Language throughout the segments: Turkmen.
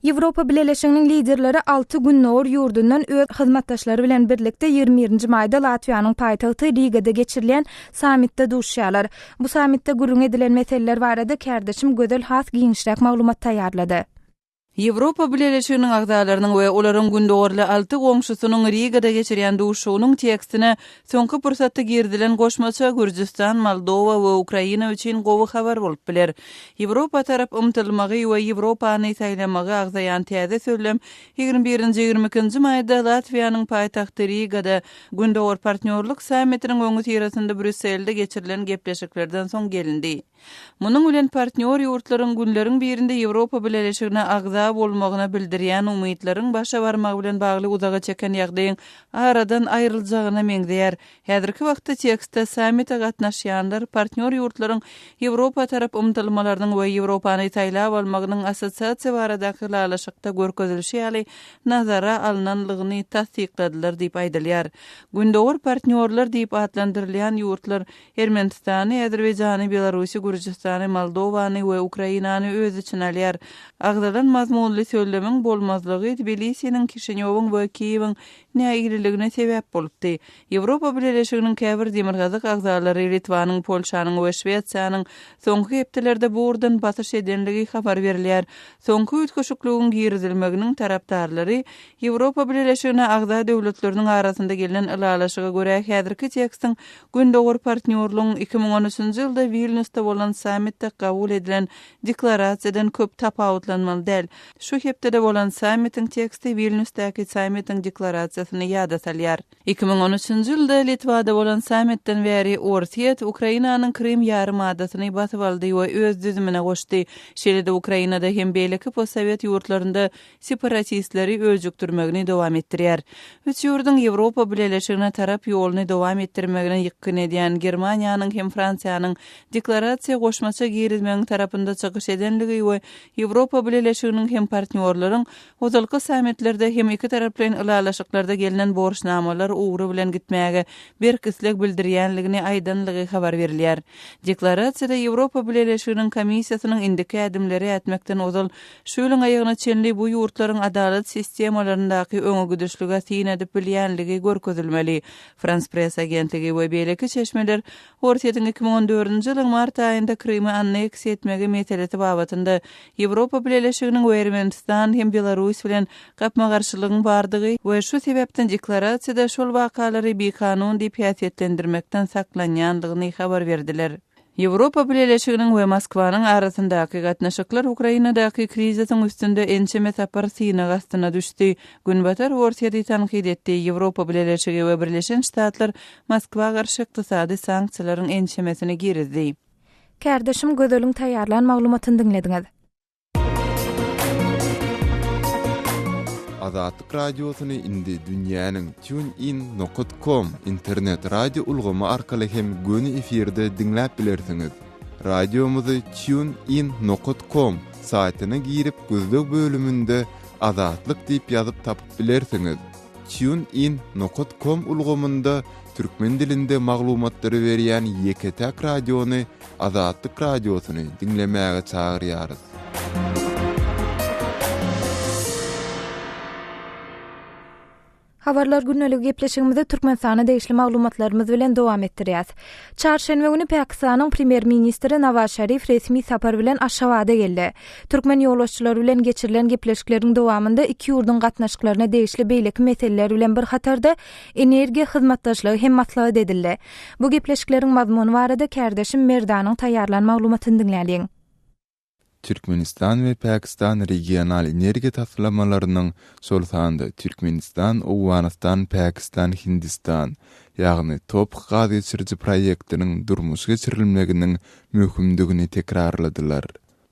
Ýewropa Bileleşiginiň liderleri alty gündogar ýurdundan öz hyzmatdaşlary bilen birlikde 21-nji maýda Latwiýanyň paýtagty Rigada geçirilýän sammitde duşýarlar. Bu sammitde gürrüň edilen meseleler barada kärdeşim Gözel has giňişräk maglumat taýýarlady. Ýewropa Bileleşiginiň agzalarynyň we olaryň gündogarly alty goňşusynyň Rigada geçirýän duşuşygynyň tekstine soňky pursatda girizilen goşmaça Gürjüstan, Moldowa we Ukraina üçin gowy habar bolup biler. Ýewropa tarap ymtylmagy we Ýewropany saýlamagy agzaýan täze sözlem 21-nji, 22-nji maýda Latwiýanyň paýtagty Rigada Gündogar partnýorlyk sammitiniň öňüsyrasynda Brýusselde geçirilen gepleşiklerden soň gelindi. Munuň bilen partnýor ýurtlaryň günleriň birinde Ýewropa Bileleşigine agza bolmagyna bildirýän umytlaryň başa barmagy bilen bagly uzaga çeken ýagdaýyň aradan aýryljagyna meňzeýär. Häzirki wagtda tekstde sammite gatnaşýanlar partnýor ýurtlaryň Ýewropa tarap ymtylmalarynyň we Ýewropany saýlap almagynyň assosiasiýa baradaky ylalaşykda görkezilişi ýaly nazara alnanlygyny tassykladylar diýip aýdylýar. Gündogar partnýorlar diýip atlandyrylýan ýurtlar Ermenistany, Azerbaýjany, Belarusy, Gürjüstany, Moldowany we Ukrainany öz içine alýar. Agzalan mazmunly sözlemiň bolmazlygy Tbilisiniň, Kişinýowyň we Kiýewiň nägileligine sebäp bolupdy. Ýewropa Bileleşiginiň käbir demirgazyk agzalary Litwanyň, Polşanyň we Şwesiýanyň soňky hepdelerde bu ugurdan basyş edenligi habar berilýär. Soňky üýtgeşikligiň girizilmeginiň tarapdarlary Ýewropa Bileleşigine agza döwletleriniň arasynda gelnen ylalaşyga görä häzirki tekstiň Gündogar partnýorlygyň 2013-nji ýylda Wilnýusda bolan sammitde kabul edilen Deklarasiýadan köp tapawutlanmaly däl. Şu hepdede bolan sammitiň teksti Wilnýusdaky sammitiň Deklarasiýasyny ýada salýar. 2013-nji ýylda Litwada bolan sammitden bäri Orsýet Ukrainanyň Krym ýarym adasyny basyp aldy we öz düzümine goşdy. Şeýle-de Ukrainada hem beýleki postsowet ýurtlarynda separatistleri öjükdirmegini dowam etdirýär. Üç ýurduň Ýewropa Bileleşigine tarap ýoluny dowam etdirmegine ýykgyn edýän Germaniýanyň hem Fransiýanyň deklarasiýa goşmaça girizmegiň tarapynda çykyş edenligi we Ýewropa Bileleşiginiň hem partnýorlaryň ozalky sammitlerde hem ikitaraplaýyn ylalaşyklarda gelnen borçnamalar ugry bilen gitmäge berk isleg bildirýänligini aýdanlygy habar berilýär. Deklarasiýada Ýewropa Bileleşiginiň Komissiýasynyň indiki ädimleri ätmekden ozal Şu ýylyň aýagyna çenli bu ýurtlaryň adalat sistemalaryndaky öňegidişlige syn edip bilýänligi görkezilmeli. Frans Press agentligi we beýleki çeşmeler Orsýetiň 2014-nji ýylyň mart aýynda Krymy anneksiýa etmegi meselesi babatynda Ýewropa Bileleşiginiň we Ermenistan hem Belarus bilen gapma-garşylygyň bardygy we şu sebäpden deklarasiýada şol wakalary bikanun diýip häsiýetlendirmekden saklanýandygyny habar berdiler. Ýewropa Bileleşiginiň we Moskwanyň arasyndaky gatnaşyklar Ukrainadaky krizisiň üstünde ençeme sapar synag astyna düşdi. Günbatar Orsýeti tankyt etdi, Ýewropa Bileleşigi we Birleşen Ştatlar Moskwa garşy ykdysady sanksiýalaryň ençemesini girizdi. Kärdeşim Gözeliň taýýarlan maglumatyny diňlediňiz. Azatlyk Radiosyny indi dünýäniň TuneIn nokat com internet radio ulgamy arkaly hem göni efirde diňläp bilersiňiz. Radiomyzy TuneIn nokat com saýtyna girip gözleg bölüminde Azatlyk diýip ýazyp tapyp bilersiňiz. TuneIn nokat com ulgamynda türkmen dilinde maglumatlary berýän ýeke-täk radiony Azatlyk Radiosyny diňlemäge çagyrýarys. Habarlar gündeligi gepleşigimizi Türkmenistana degişli maglumatlarymyz bilen dowam etdirýäs. Çarşenbe güni Pakistanyň Premýer-ministri Nawaz Şarif resmi sapar bilen Aşgabada geldi. Türkmen ýolbaşçylary bilen geçirilen gepleşikleriň dowamynda iki ýurduň gatnaşyklaryna degişli beýleki meseleler bilen bir hatarda energiýa hyzmatdaşlygy hem maslahat edildi. Bu gepleşikleriň mazmuny barada kärdeşim Merdanyň taýýarlan maglumatyny diňläliň. Türkmenistan we Pakistan regional energiýa taslamalarynyň, şol sanda Türkmenistan, Owganystan, Pakistan, Hindistan, ýagny TOPH gaz geçiriji proýektiniň durmuşa geçirilmeginiň möhümdigini tekrarladylar.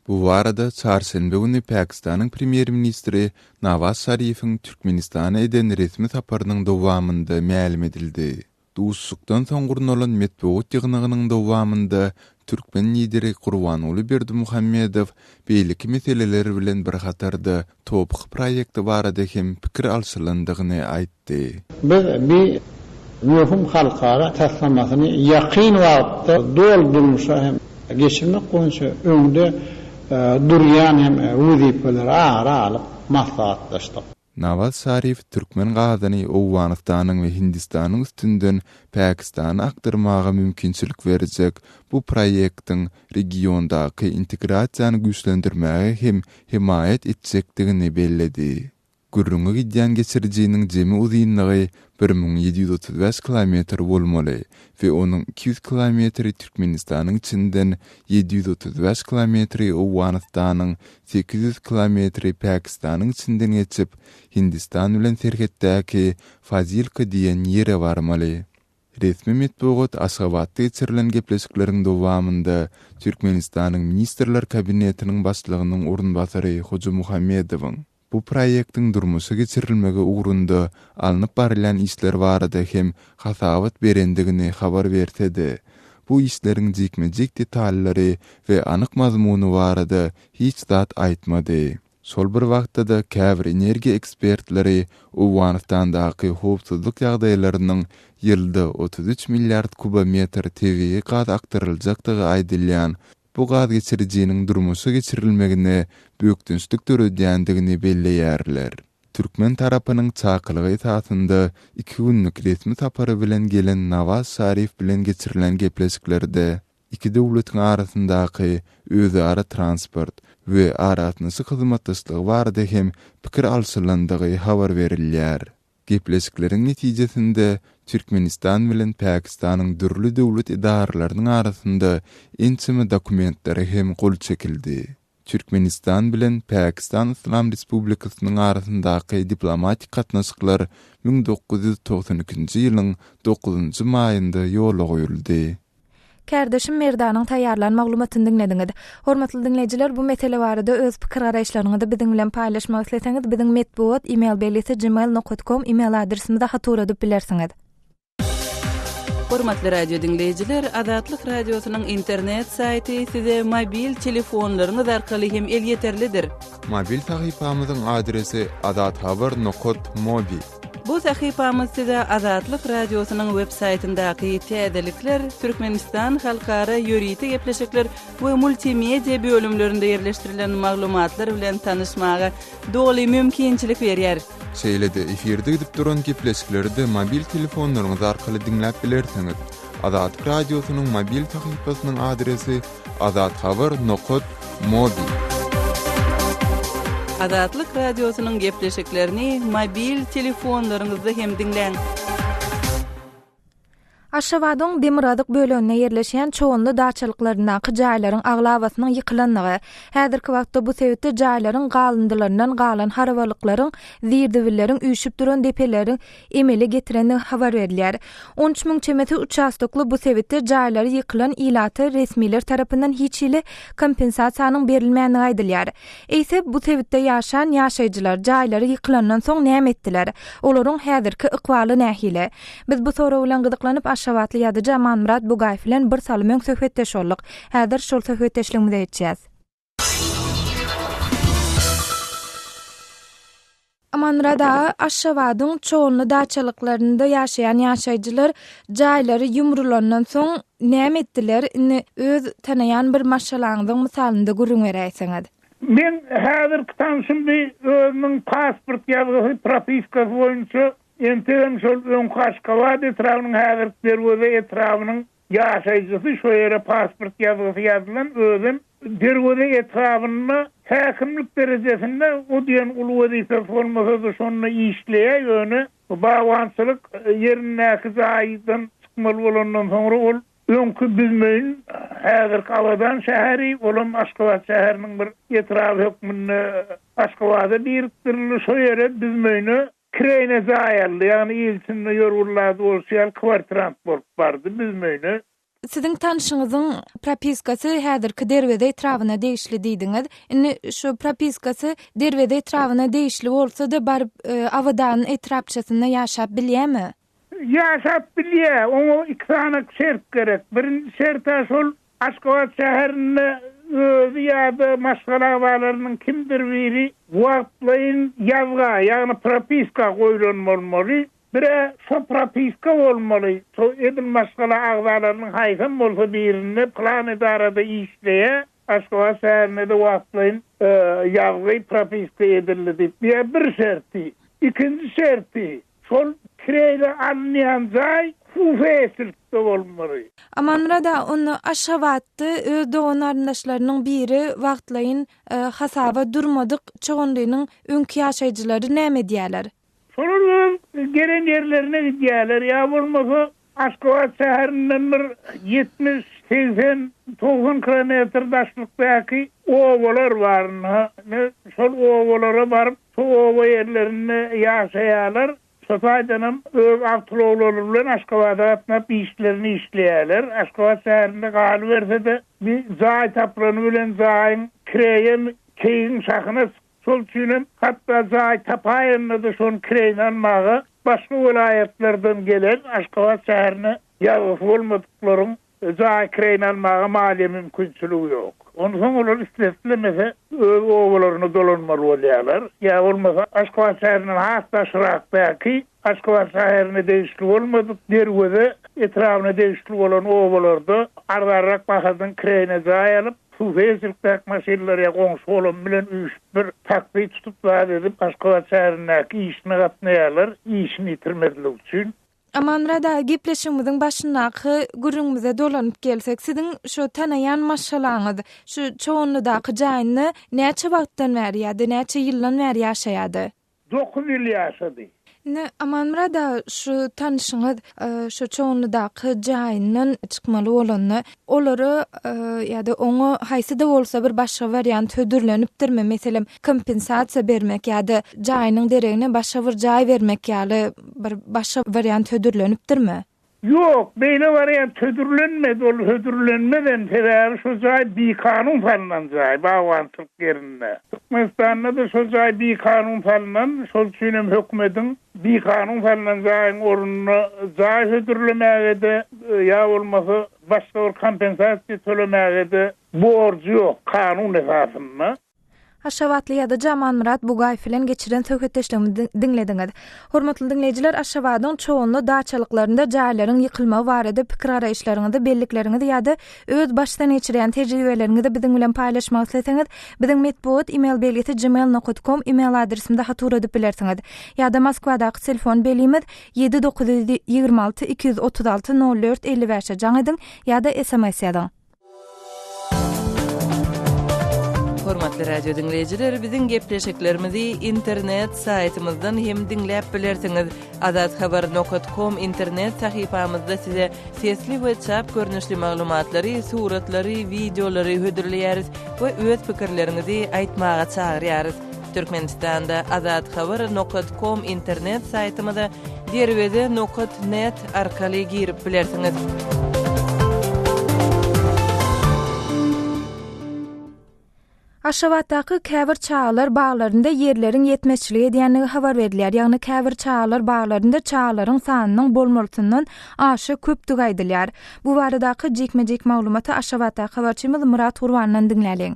Bu barada çarşenbe güni Pakistanyň premýer-ministri Nawaz Şarifiň Türkmenistana eden resmi saparynyň dowamynda mälim edildi. Duşuşykdan soň gurnalan metbugat ýygnagynyň dowamynda türkmen Lideri Gurbanguly Berdimuhamedow beýleki meseleler bilen bir hatarda TOPH proýekti barada hem pikir alşylandygyny aýtdy. Biz bi möhüm halkara taslamasyny ýakyn wagtda doly durmuşa hem geçirmek boýunça öňde. durýan hem wezipeleri ara alyp maslahatlaşdyk. Nawaz Şarif türkmen gazyny Owganystanyň we Hindistanyň üstünden Pakistana akdyrmaga mümkinçilik berjek bu proýektiň regiondaky integrasiýany güýçlendirmäge hem hemaýat etjekdigini belledi. Gürrüňi gidýän geçirijiniň jemi uzynlygy 1735 kilometr bolmaly we onuň 200 kilometri Türkmenistanyň içinden, 735 kilometri Owganystanyň, 800 kilometri Pakistanyň içinden geçip, Hindistan bilen serhetdäki Fazilka diýen ýere barmaly. Resmi metbugat Aşgabatda geçirilen gepleşikleriň dowamynda Türkmenistanyň Ministrler Kabinetiniň Başlygynyň orunbasary Hojamuhammedowyň bu proýektiň durmuşa geçirilmegi ugrunda alnyp barylýan işler barada hem hasabat berendigini habar berse-de, bu işleriň jikme-jik detallary we anyk mazmuny barada hiç zat aýtmady. Şol bir wagtda-da käbir energiýa ekspertleri Owganystandaky howpsuzlyk ýagdaýlarynyň ýylda 33 milliard kubometr tebigy gaz akdyryljakdygy aýdylýan bu gaz geçirijiniň durmuşa geçirilmegine bökdençlik döredýändigini belleýärler. Türkmen tarapynyň çakylygy esasynda iki günlük resmi sapary bilen gelen Nawaz Şarif bilen geçirilen gepleşiklerde iki döwletiň arasyndaky özara transport we aragatnaşyk hyzmatdaşlygy barada hem pikir alşylandygy habar berilýär. Gepleşikleriň netijesinde Türkmenistan bilen Pakistanyň dürli döwlet edaralarynyň arasynda ençeme dokumentlere hem gol çekildi. Türkmenistan bilen Pakistan Yslam Respublikasynyň arasyndaky diplomatik gatnaşyklar 1992-nji ýylyň dokuzynjy maýynda ýola goýuldy. Kärdeşim Merdanyň taýýarlan maglumatyny diňlediňiz. Hormatly diňleýjiler, bu mesele barada öz pikir-garaýyşlaryňyzy biziň bilen paýlaşmak isleseňiz, biziň metbugat e-mail belgisi gmail nokat kom e-mail adresimize hat ugradyp bilersiňiz. Hormatly radio diňleýjiler, Azatlyk Radiosynyň internet saýty size mobil telefonlaryňyz arkaly hem elýeterlidir. Mobil sahypamyzyň adresi azathabar nokat mobi. Bu sahypamyz size Azatlyk Radiosynyň web saýtyndaky täzelikler, Türkmenistan halkara ýörite gepleşikler we multimedia bölümlerinde ýerleşdirilen maglumatlar bilen tanyşmaga doly mümkinçilik berýär. Şeýle-de efirde gidip duran gepleşikleri-de mobil telefonlaryňyz arkaly diňläp bilersiňiz. Azatlyk Radiosynyň mobil sahypasynyň adresi Azathabar nokat mobi. Azatlyk Radiosynyň gepleşiklerini mobil telefonlaryňyzda hem diňläň. Aşgabadyň demirgazyk böleginde ýerleşýän Çoganly daçalyklaryndaky jaýlaryň aglabasynyň ýykylandygy, häzirki wagtda bu sebitde jaýlaryň galyndylaryndan galan harabalyklaryň, zir-zibilleriň üýşüp duran depeleriň emele getirendigi habar berilýär. 13 müň çemesi uçastokly bu sebitde jaýlary ýykylan ilata resmiler tarapyndan hiç hili kompensasiýanyň berilmändigi aýdylýar. Eýse, bu sebitde ýaşan ýaşaýjylar jaýlary ýykylandan soň näme etdiler? Olaryň häzirki ykbaly nähili? Biz bu sorag bilen gyzyklanyp, aşgabatly ýazyjy Amanmyrat Bugaýew bilen bir salym öň söhbetdeş bolduk. Häzir şol söhbetdeşligimize geçýäs. Amanmyrat aga, Aşgabadyň Çoganly daçalyklarynda ýaşaýan ýaşaýjylar jaýlary ýumrulandan soň näme etdiler? Indi öz tanaýan bir maşgalaňyzyň mysalynda gürrüň beräýseňiz. Meň häzirki tanşym bi özüniň pasport ýazgysy, propiskasy boýunça entegem şol öňki Aşgabat etrabynyň häzirki Derweze etrabynyň Ýaşaýjysy şo ýere pasport ýazgysy ýazylan, özem Derweze etrabynda häkimlik derejesinde o diýen uly wezipesi bolmasa-da şonda işleýär, ýöne bagbançylyk ýerindäki jaýdan çykmaly bolandan soňra ol öňki Büzmeýin, häzirki Abadan şäheri, olam Aşgabat şäheriniň bir etraby hökmünde Aşgabada birikdirildi, şo ýere Büzmeýine Kireýine jaý aldy, ýagny il içinde ýörgünli ady bolşy ýaly kwartirant bolup bardy Büzmeýine. Siziň tanşyňyzyň propiskasy häzirki Derweze etrabyna degişli diýdiňiz. Indi şu propiskasy Derweze etrabyna degişli bolsa-da baryp Abadan etrapçasynda ýaşap bilýärmi? Ýaşap bilýär. Oňa iki sany şert gerek. Birinji şert-ä şol Aşgabat şäherinde özi ýa-da maşgala agzalarynyň kimdir biri wagtlaýyn ýazga, ýagny propiska goýlan bolmaly. Bir-ä şo propiska bolmaly, şo edil maşgala agzalarynyň haýsam bolsa birinde pylan edarada işleýär. Aşgabat şäherinde-de wagtlaýyn ýazgy, propiska edildi diýip. Bu ýa bir şerti. Ikinji şerti, şol kireýle alynýan jaý hususy eýeçilikde bolmaly. Amanmyrat aga, onda Aşgabatda öz dogan-garyndaşlarynyň biri wagtlaýyn hasaba durmadyk Çoganlynyň öňki ýaşaýjylary näme edýärler? Şolar öz gelen ýerlerine gidýärler, ýa bolmasa Aşgabat şäherinden bir 70, 80, 90 kilometr daşlykdaky obalar bar. Ynha, şol obalara baryp, şo oba ýerlerinde ýaşaýarlar. Şo taýdanam öz awtoulaglary bilen Aşgabada gatnap işlerini işleýärler. Aşgabat şäherinde galyberse-de, bir jaý tapylany bilen jaýyň kireýem keýigiň şahyna Şol üçinem hatda jaý tapaýanda-da şony kireýine almaga başga welaýatlardan gelen Aşgabat şäherine ýazgysy bolmadyklaryň jaý kireýine almaga maliýe mümkinçiligi ýok. Onsoň olar isle-islemese öz obalaryna dolanmaly bolýarlar. Ýa bolmasa Aşgabat şäherinden has daşrakdaky Aşgabat şäherine degişli bolmadyk Derweze etrabyna degişli bolan obalarda arzanrak bahadan kireýine jaý alyp, Suw-seýilçilikdäki maşynlar ýa goňşy-golam bilen üýşüp bir taksi tutup zat edip Aşgabat şäherindäki işine gatnaýarlar, işini ýitirmezlik üçin. Amanmyrat aga gepleşigimiziň başyndaky gürrüňimize dolanyp gelsek, siziň şu tanaýan maşgalaňyz şu Çoganlydaky jaýynda näçe wagtdan bäri ýa-da näçe ýyldan bäri ýaşaýardy? 9 ýyl ýaşady. Indi Amanmyrat aga şu tanyşyňyz şu Çoganlydaky jaýyndan çykmaly bolanda olara ýa-da oňa haýsy-da bolsa bir başga wariant hödürlenipdirmi? Meselem, kompensasiýa bermek ýa-da jaýynyň deregine başga bir jaý bermek ýaly bir başga wariant hödürlenipdirmi? Ýok, beýle wariant hödürlenmedi, ol hödürlenmezem, sebäbi şo jaý bikanun salnan jaý, bagbançylyk ýerinde. Türkmenistanda-da şo jaý bikanun salnan, şol üçinem hökümediň bikanun salnan jaýyň ornuna jaý hödürlemäge-de, ýa bolmasa başga bir kompensasiýa tölemäge-de borjy ýok, kanun esasynda. Aşgabatly ýazyjy Amanmyrat Bugaýew bilen geçiren söhbetdeşligimizi diňlediňiz. Hormatly diňleýjiler, Aşgabadyň Çoganly daçalyklarynda jaýlaryň ýykylmagy barada pikir-garaýyşlaryňyzy, bellikleriňizi ýa-da öz başdan geçirýän tejribeleriňizi biziň bilen paýlaşmak isleseňiz, biziň metbugat e-mail belgisi gmail nokat kom e-mail adresimize hat ugradyp bilersiňiz. Ýa-da Moskwadaky telefon belgimiz 7 926 236 04 55-e jaň ediň ýa-da sms ýazyň. Hormatly radio diňleýjiler, biziň gepleşiklerimizi internet saýtymyzdan hem diňläp bilersiňiz. Azathabar nokat kom internet sahypamyzda size sesli we çap görnüşli maglumatlary, suratlary, wideolary hödürleýäris we öz pikirleriňizi aýtmaga çagyrýarys. Türkmenistanda Azathabar nokat kom internet saýtymyza Derweze nokat net arkaly girip bilersiňiz. Aşgabatdaky käbir çagalar baglarynda ýerleriň ýetmezçilik edýändigi habar berilýär. Ýagny käbir çagalar baglarynda çagalaryň sanynyň bolmalysyndan aşa köpdügi aýdylýar. Bu baradaky jikme-jik maglumaty Aşgabatdaky habarçymyz Myrat Gurbandan diňläliň.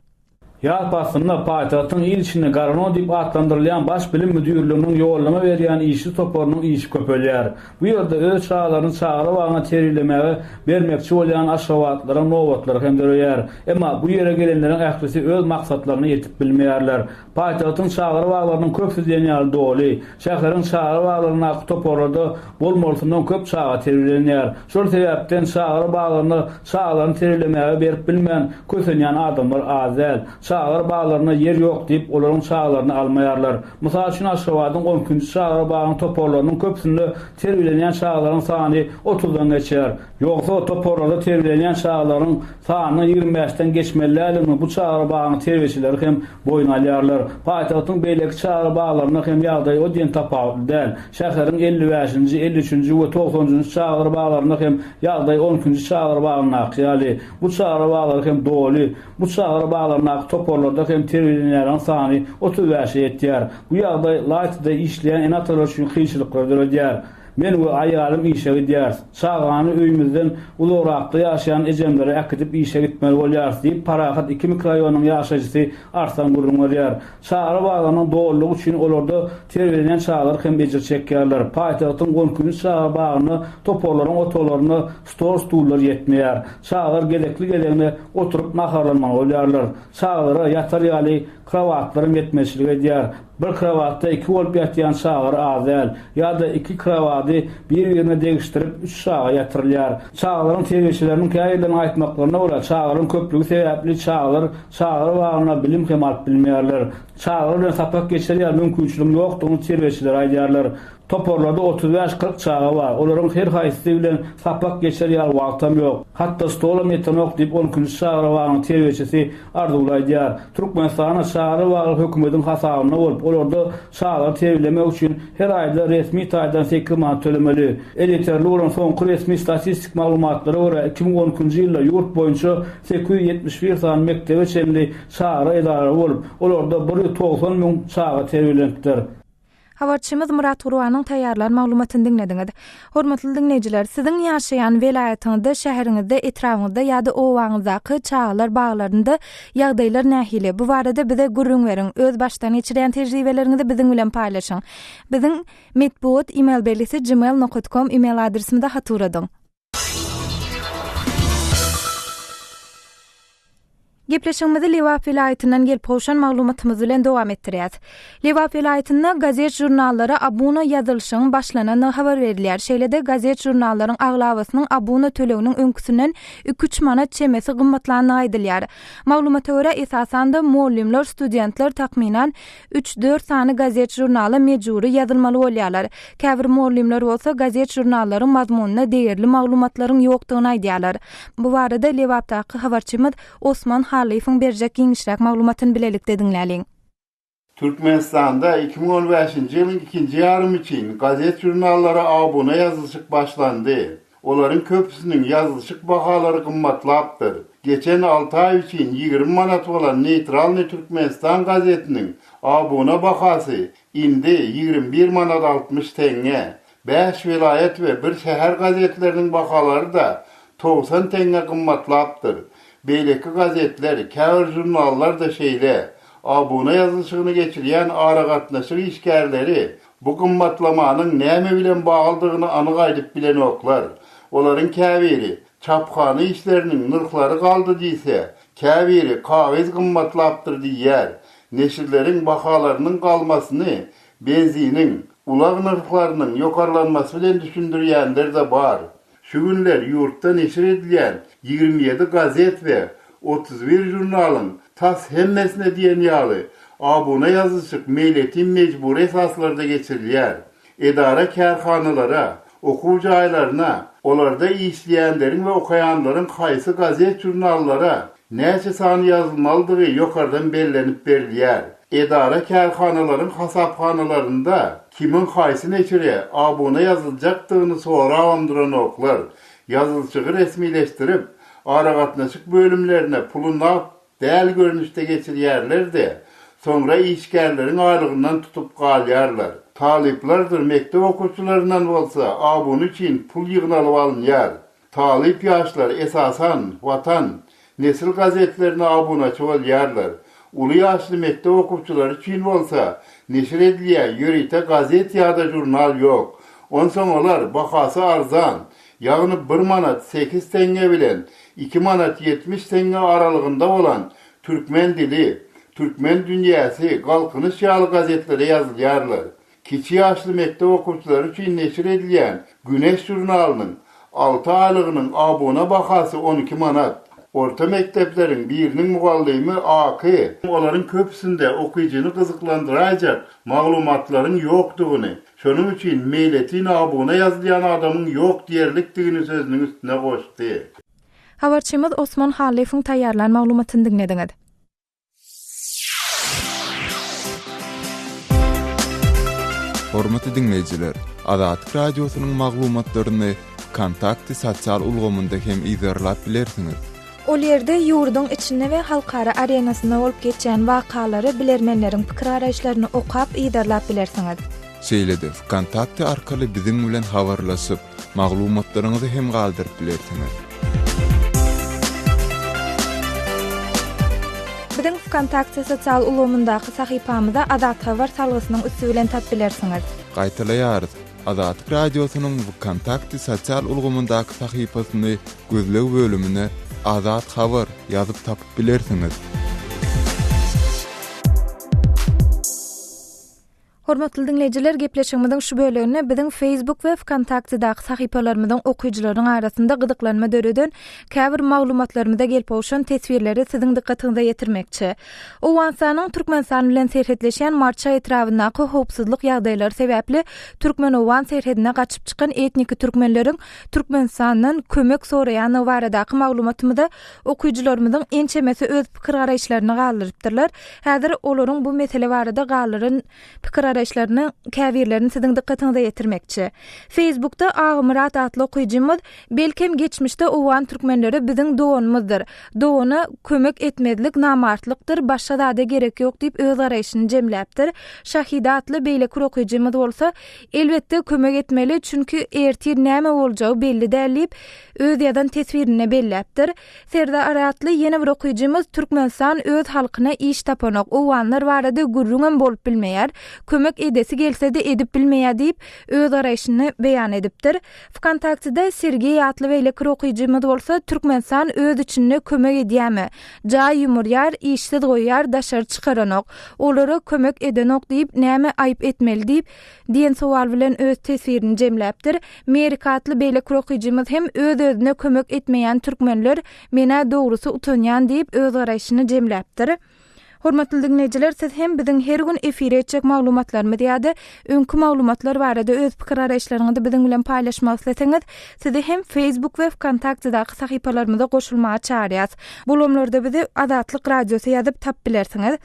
Ýaz paslynda paýtagtyň il içinde Garano diýip atlandyrylýan Baş bilim müdirliginiň ýollama berýän işçi toparynyň işi köpelýär. Bu ýerde öz çagalaryny çagalar bagyna terbiýelemäge bermekçi bolýan aşgabatlylaryň nobatlary hem döreýär. Emma bu ýere gelenleriň ählisi öz maksatlaryna ýetip bilmeýärler. Paýtagtyň çagalar baglarynyň köpüsi diýen ýaly doly. Şäheriň çagalar baglaryndaky toparlarda bolmalysyndan köp çaga terbiýelenýär. Şol sebäpden çagalar baglarynda çagalaryny terbiýelemäge berip bilmän kösenýän adamlar az däl. Çagalar baglarynda ýer ýok diýip, olaryň çagalaryny almaýarlar. Mysal üçin, Aşgabadyň on ikinji çagalar bagynyň toparlarynyň köpüsinde terbiýelenýän çagalaryň sany otuzdan geçýär. Ýogsa, toparlarda terbiýelenýän çagalaryň sanynyň 25 bäşden geçmeli däldigini bu çagalar bagynyň terbiýeçileri hem boýun alýarlar. Paýtagtyň beýleki çagalar baglarynda hem ýagdaý o diýen tapawutly däl. Şäheriň 55-nji, 53-nji we togsanjynjy çagalar baglarynda hem ýagdaý on ikinji çagalar bagyndaky ýaly. Bu çagalar baglary hem doly. Bu çagalar baglaryndaky toparlarda hem terbiýelenýänleriň sany 35-e ýetýär. Bu ýagdaý laýtada işleýän ene-atalar üçin kynçylyklary döredýär. Men we aýalym işe gidýäris. Çagany öýümizden uzagrakda ýaşaýan ejemlere äkidip işe gitmeli bolýarys diýip, Parahat iki mikroraýonynyň ýaşaýjysy Arslan gürrüň berýär. Çagalar baglarynyň dolulygy üçin olarda terbiýelenýän çagalar hem ejir çekýärler. Paýtagtyň on ikinji çaga bagynda toparlaryň otaglarynda stol-stullar ýetmeýär. Çagalar gezekli-gezegine oturyp naharlanmaly bolýarlar. Çagalara ýatar ýaly krowatlaram ýetmezçilik edýär. Bir krowatda iki bolup ýatýan çagalar az däl. Ýa-da iki krowady bir-birine degişdirip, üç çaga ýatyrylýar. Çagalaryň terbiýeçileriniň käbirleriniň aýtmaklaryna görä, çagalaryň köplügi sebäpli çagalar çagalar bagynda bilim hem alyp bilmeýärler. Çagalar bilen sapak geçer ýaly mümkinçiligiň ýokdugyny terbiýeçiler aýdýarlar. Toparlarda 35-40 çaga bar. Olaryň her haýsysy bilen sapak geçer ýaly wagtam ýok. Hatda stolam ýetenok diýip, on ikinji çagalar bagynyň terbiýeçisi Arzuwly aýdýar. Türkmenistanda çagalar bagy hökümetiň hasabynda bolup, olarda çagalary terbiýelemek üçin her aýda resmi taýdan sekiz manat tölemeli. Elýeterli bolan soňky resmi statistik maglumatlara görä, 2012-nji ýylda ýurt boýunça 871 sany mekdebe çenli çagalar edaralary bolup, olarda 190 müň çaga terbiýelenipdir. Habarçymyz Myrat Gurbanyň taýýarlan maglumatyny diňlediňiz. Hormatly diňleýjiler, siziň ýaşaýan welaýatyňyzda, şäheriňizde, etrabyňyzda ýa-da obaňyzdaky çagalar baglarynda ýagdaýlar nähili? Bu barada bize gürrüň beriň, öz başdan geçirýän tejribeleriňizi biziň bilen paýlaşyň. Biziň metbugat email belgisi gmail nokat kom email adresimize hat ugradyň. Gepleşigimizi Lebap welaýatyndan gelip gowşan maglumatymyz bilen dowam etdirýäs. Lebap welaýatynda gazet-žurnallara abuna ýazylyşygyň başlanandygy habar berilýär. Şeýle-de gazet-žurnallaryň aglabasynyň abuna töleginiň öňküsinden iki-üç manat çemesi gymmatlandygy aýdylýar. Maglumata görä, esasan-da, mugallymlar, studentler takmynan Üç-dört sany gazet-žurnala mejbury ýazylmaly bolýarlar. Käbir mugallymlar bolsa gazet-žurnallaryň mazmunyna degerli maglumatlaryň ýokdugyny aýdýarlar. Bu barada Lebapdaky habarçymyz Osman Hallyýewiň berjek giňişräk maglumatyny bilelikde diňläliň. Türkmenistanda 2015-nji ýylyň ikinji ýarymy üçin gazet-žurnallara abuna ýazylyşyk başlandy. Olaryň köpüsiniň ýazylyşyk bahalary gymmatlapdyr. Geçen alty aý üçin 20 manat bolan Neýtralnyý Türkmenistan gazetiniň abuna bahasy indi 21 manat 60 teňňe. Bäş welaýat we bir şäher gazetleriniň bahalary-da 90 teňňe gymmatlapdyr. Beýleki gazetler, käbir žurnallar-da şeýle. Abuna ýazylyşygyny geçirýän aragatnaşyk işgärleri Bu gymmatlamanyň näme bilen baglydygyny anyk aýdyp bilenoklar. Olaryň käbiri, çaphana işleriniň nyrhlary galdy diýse, käbiri kagyz gymmatlapdyr diýýär. Neşirleriň bahalarynyň galmasyny benziniň, ulag nyrhlarynyň ýokarlanmasy bilen düşündirýänler-de bar. Şu günler ýurtda neşir edilýän 27 gazet we 31 žurnalyň tas hemmesine diýen ýaly abuna ýazylyşyk meýletin mejbury esaslarda geçirilýär. Edara-kärhanalara, okuw jaýlaryna, olarda işleýänleriň we okaýanlaryň haýsy gazet-žurnallara näçe sany ýazylmalydygy ýokardan bellenip berilýär. Edara-kärhanalaryň hasaphanalarynda kimiň haýsy neşire abuna ýazyljakdygyny sorabam duranoklar. Ýazylyşygy resmileşdirip, aragatnaşyk bölümlerine puly nagt däl görnüşde geçirýärler-de, soňra işgärleriň aýlygyndan tutup galýarlar. Talyplardyr mekdep okuwçylaryndan bolsa abuna üçin pul ýygnalyp alynýar. Talyp ýaşlar, esasan, Watan, Nesil gazetlerine abunaçy bolýarlar. Uly ýaşly mekdep okuwçylary üçin bolsa neşir edilýän ýörite gazet ýa-da žurnal ýok. Onsoň olar bahasy arzan, ýagny bir manat sekiz teňňe bilen iki manat 70 teňňe aralygynda bolan Türkmen dili, Türkmen dünýäsi, Galkynyş ýaly gazetlere ýazylýarlar. Kiçi ýaşly mekdep okuwçylary üçin neşir edilýän Güneş žurnalynyň alty aýlygynyň abuna bahasy 12 manat. Orta mekdepleriň biriniň mugallymy AK. Olaryň köpüsinde okyjyny gyzyklandyraýjak maglumatlaryň ýokdugyny, şonuň üçin meýletin abuna ýazylýan adamyň ýok diýerlikdigini sözüniň üstüne goşdy. Habarçymyz Osman Hallyýewiň taýýarlan maglumatyny diňlediňiz. Hormatly diňleýjiler, Azatlyk Radiosynyň maglumatlaryny Wkontakte sosial ulgamynda hem yzarlap bilersiňiz. Ol ýerde ýurduň içinde we halkara arenasynda bolup geçýän wakalary, bilermenleriň pikir-garaýyşlaryny okap, yzarlap bilersiňiz. Şeýle-de Wkontakte arkaly biziň bilen habarlaşyp, maglumatlaryňyzy hem galdyryp bilersiňiz. Biziň Wkontakte sosial ulgamyndaky sahypamyza Azathabar salgysynyň üsti bilen tap bilersiňiz. Gaýtalaýarys, Azatlyk Radiosynyň Wkontakte sosial ulgamyndaky sahypasyny gözleg bölümine Azat Habar ýazyp tapyp bilersiňiz. Hormatly diňleýjiler, gepleşigimiziň şu böleginde biziň Facebook we Wkontaktedaky sahypalarymyzyň okyjylarynyň arasynda gyzyklanma döreden käbir maglumatlarymyza gelip gowşan teswirleri siziň dykgatyňyza ýetirmekçi. Owganystanyň Türkmenistan bilen serhetleşýän Marça etrabyndaky howpsuzlyk ýagdaýlary sebäpli türkmen-owgan serhedine gaçyp çykan etniki türkmenleriň Türkmenistandan kömek soraýandygy baradaky maglumatymyza okyjylarymyzyň ençemesi öz pikir-garaýyşlaryny galdyrypdyrlar. Häzir olaryň bu mesele barada galdyran pikir-garaýyşlarynyň käbirlerini siziň dykgatyňyza ýetirmekçi. Feýsbukda Agymyrat atly okyjymyz, Belkem geçmişde owgan türkmenleri biziň doganymyzdyr. Dogana kömek etmezlik namartlykdyr, başga zada gerek ýok diýip öz garaýşyny jemläpdir. Şahida atly beýleki bir okyjymyz bolsa, Elbetde kömek etmeli, çünki ertir näme boljagy belli däl diýip, öz ýazan teswirinde belläpdir. Serdar atly ýene bir okyjymyz Türkmenistan öz halkyna iş tapanok, owganlar barada gürrüňem bolup bilmeýär, kömek edesi gelse-de edip bilmeýär diýip, öz garaýşyny beýan edipdir. Wkontaktede Sergeý atly beýleki bir okyjymyz bolsa Türkmenistan öz içinde kömek edýärmi? Jaý ýumurýar, işsiz goýýar, daşary çykaranok. Olara kömek edenok diýip näme aýyp etmeli diýip, Diýen sowal bilen öz teswirini jemläpdir. Merika atly beýleki bir okyjymyz hem öz-özüne kömek etmeýän türkmenler, men-ä dogrusy utanýan diýip, öz garaýşyny jemläpdir. Hormatly diňleýjiler, siz hem biziň her gün efire etjek maglumatlarymyz ýa-da öňki maglumatlar barada öz pikir-garaýyşlaryňyzy biziň bilen paýlaşmak isleseňiz, sizi hem Facebook we Wkontaktedaky sahypalarymyza goşulmaga çagyrýas. Bu ulgamlarda bizi Azatlyk Radiosy ýazyp tapyp bilersiňiz.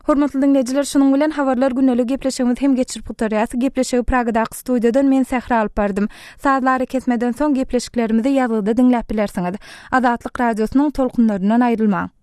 Hormatly diňleýjiler, şunuň bilen Habarlar gündeliği gepleşigimizi hem geçirip gutarýas. Gepleşigi Pragadaky studiýadan men Sähra alyp bardym. Sazly arakesmeden soň gepleşiklerimizi ýazgyda diňläp bilersiňiz. Azatlyk Radiosynyň tolkunlaryndan aýrylmaň.